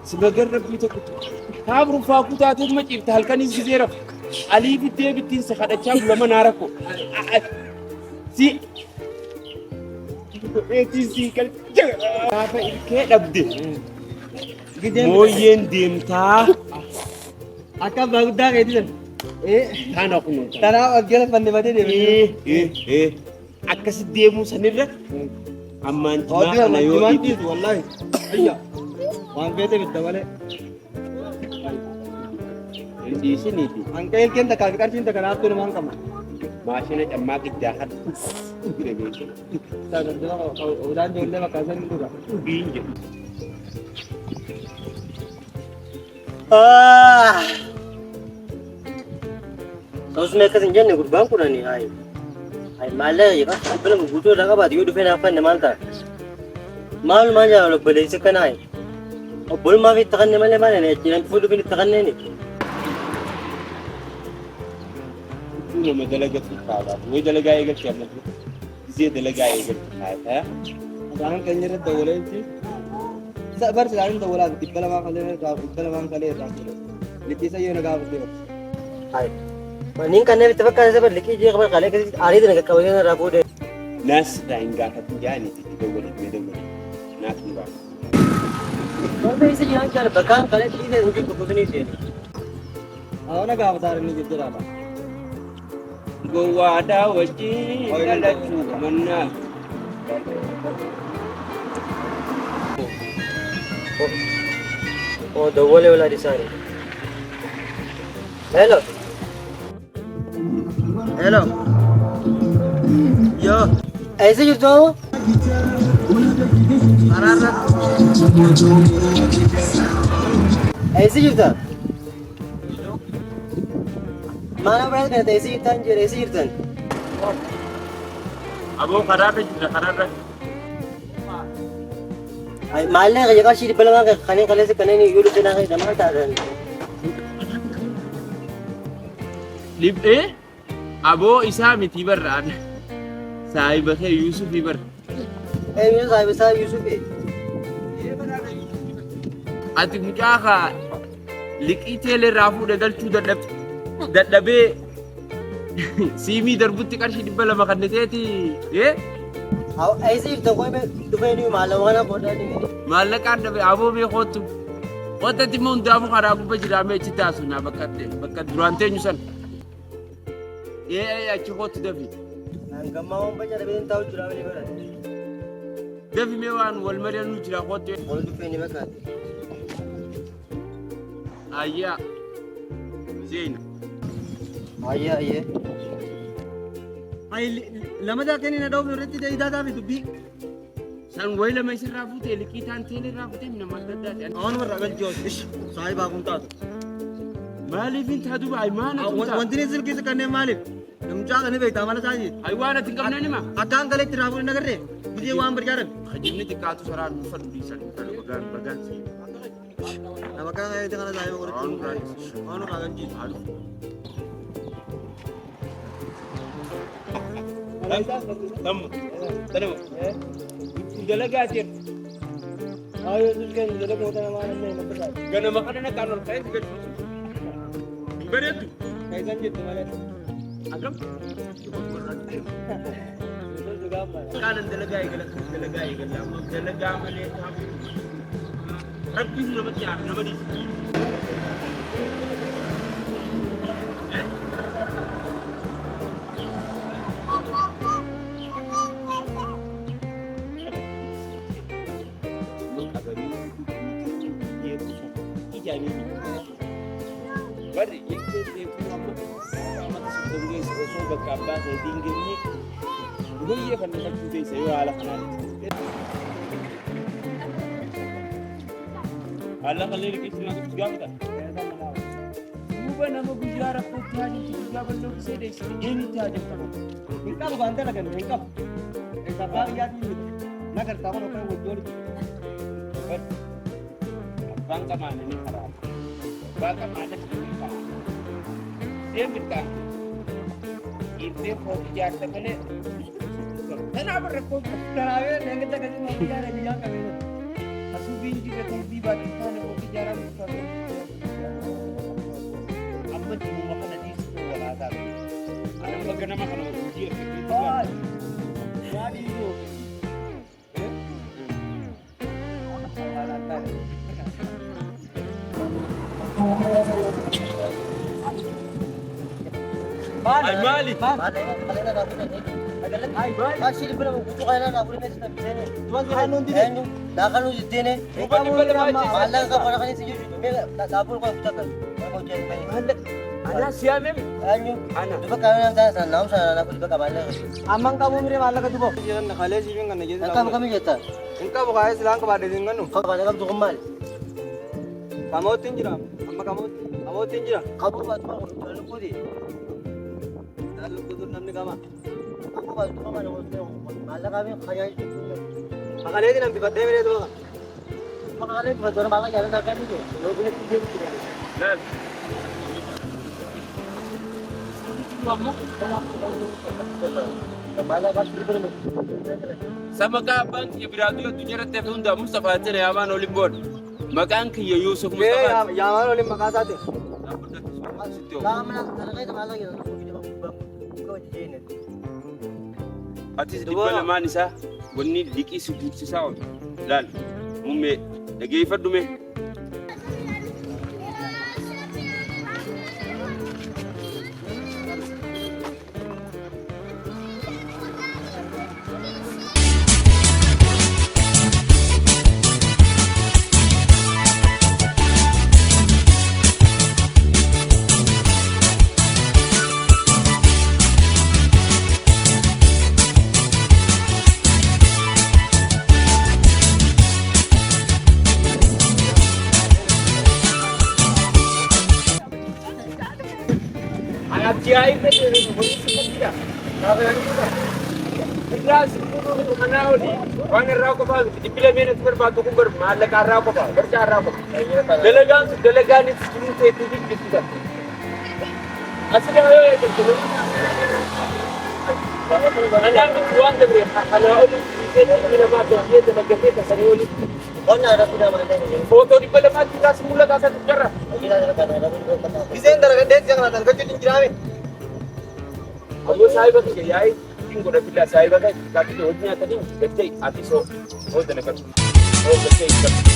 Si magan rabbii tokkicha. Kaabru faakuu taateetuma ciifta halkaniis gisee rafu. Alii fiddee bittiin si kadhachaa bulama naa rakko. Si godheetiin si galcha. Gaafa ilkee dhabde. Mooyyeen deemtaa. Akka abbaa guddaa keetii san. Tana kunoo. Tanaaf as jala fannifatee deemee. Akkasi deemuu sanirra ammaan jimaa kana yoo Jimaan dhiibde. dhiisu wallaahi. Ayya. Waan feete bitta malee. Hin dhiisiniiti. Hanqa ilkeen takkaa fi qarshiin takka naaf tolu maan qabna. Maashina cammaa qiddaa hadhu. Udaan ijoollee bakka san dhuga. Biin jedhu. Osuma akkas hin jenne gurbaan kun ani hayi. Hayi maallaqa jedha 200 guutuu irraa qabaate yoo dhufee naaf kanne maal ta'a? Maalumaan jaalala obboleessi akkana hayi. Obbolummaaf itti kanne malee maal ani achiin dhufuu dhufin itti kanneeni. Huccuu nama dalagatu kaa'aaf. Way dalagaa eegalti amma dura. Gizee dalagaa eegalti kaa'ata. Isaan keenya irratti dawwaleetti. Isa bar silaanin dawwalaa fi 200 kalee irraa 200 kalee irraa fuudhe. Liqii isa yoo na gaafatee bar. Hayi. Maniin kanneen itti fakkaate isa bar liqii jee qaban kalee akkasitti aarii tana qaqqabatee irraa fuudhe. Naas irraa hin gaafatin jaaniiti itti dawwale mee dawwale. Naaf hin gaafatu. Wanta isa jiraan jaala bakkaan kalee dhiisee hojii tokko sinii seene. Hawana gaafataa inni jijjiiraadha. Gowwaadhaa wajjin dhalachuu mannaa. Oh, dawwalee walaad isaanii. Hello. Hello. Yoo. Eessa jirtu ammoo? Karaarra. Eessa jirta? Maana biraa kana ta'e si jirtan jedhe si jirtan. Aboo karaarra jira karaarra. Maallaqa kiyya qarshii 200 kanneen kaleessa kanneen yoo dhufte naa keessa maal taatan? Dhiphee aboo isaa miti barraan. Saahiba kee Yuusufii barra. Eenyu saahiba isaa Yuusufi? Ati mucaa kaa liqii teelee irraa fuudhe galchuu dadhabee siimii darbutti qarshii 200 kanniteeti ee Eessa jirta koo dhufee ni maallaqa kana booda ni maallaqaan dhabe aboo mee koottu qottatti immoo hundaafuu karaa gubba jira mee achi taasu naa bakka bakka duraan teenyu san ee ee achi koottu dafi Hangammaa waan baca dhabee hin taa'u jira malee barate. Dafi mee waan wal mari'annu jira kootti. Ol dhufee ni fakkaate. Ayyaa. Seena. Ayyee ayyee. Ayi lama daa kenni na dhoofu irratti idaa taafi dubbii. San wayi lama isirraa fuutee liqii taan teelee irraa fuutee nama adda addaati. Awanuma irraa galchii oolu. Ish saayibaa kun taatu. Maaliif hin taatu baay'ee maana tun ta'a. Wanti inni silkii si kanneen maaliif? Namichaa kana beektaa mala isaa Ayi waan ati hin qabneen hima. Akkaan galeetti irraa fuudhin agarree biyya waan barjaaran. Hajjinni xiqqaatu saraan uffadhu dhiisan bagaan bagaan si. Nama kana kana kana saayiba Waan godhachuu. Waan irraa galchii. Tamma. Tanama. Dalagaa seera. Ayo silkeen dalagaa wata namaa illee natti taate. Ganama kana naqaan ol ka'ee si galchuusu. Hin bareeddu. Keessan jirtu malee. Akkam? Kaanan dalagaa eegala dalagaa eegala amma dalagaa malee taa'u. Rabbiin namatti aara nama dhiisa. Barri jechuun beekuu amma amata soddom geesse osoo bakka abbaa keetii hin geenye guyyee kan naqachuu teessa yoo haala kanaan. Haala kallee liqeessi naa gochuu gaafata. Duuba nama guyyaa rakkootti haajamtu guyyaa bal'oo gisee deessite eenyutti haajamta? Hin qabu kan dalagan hin qabu. Abbaa biyyaatiin miti. Nagartaa kun akka wajjin Abbaan qamaana ni karaa. Abbaa qamaana ni karaa. See mirgaan. Dhiibbee kootu ijaarsa malee. Kanaaf rakkoo Karaabee leenga akkasii mootii yaada biyyaan qabee. Asuu biin jirra ta'e baatti faana kootu ijaarsa. Ay maali? Duuba 200 jechuudha. Anaa siyaamee ana. Amman qabu miree maallaqa duba. Kalee siifin kana jechuudha. Hin qabu kaayee silaan qabaadhe siin gannu. Kamootti hin jira. Amma kamootti. Kamootti hin jira. Lukkuutu namni qaba. Makaleetiin hambifadhee miree duba. Laal. Sa maqaa abbaan kiyya biraa du'e addunyaa irratti hafe hundaa Mustafaa jedhe yaamaan oliin booda. Maqaan kiyya Yuusuf Mustafaa. Yaamaan oliin maqaa isaati. Atis 200 isaa wanni liqii si guursisaa oolu. Laal muummee dhageeffadhu mee. Irraa olii waan irraa qofaa 200 ati barbaaddu kun bar maallaqa irraa qofa barcaa irraa qofa. Dalagaan sun dalagaan itti jiruu teetii fi bitti Asirra yoo eegalte anaa miti waan dabre kanaa olii ilmi namaa dalagatee dalagatee tasanii olii. Footoo 200tti irraa si mul'ata asatti jarra. Giseen dalagadhee si'a kana dalagachuu hin jiraame. Ammoo saahiba kiyya yaa'ii ittiin godha billaa saahiba kiyya hojii nyaatanii gattee ati soo hoo dalagadhu. Hoo gattee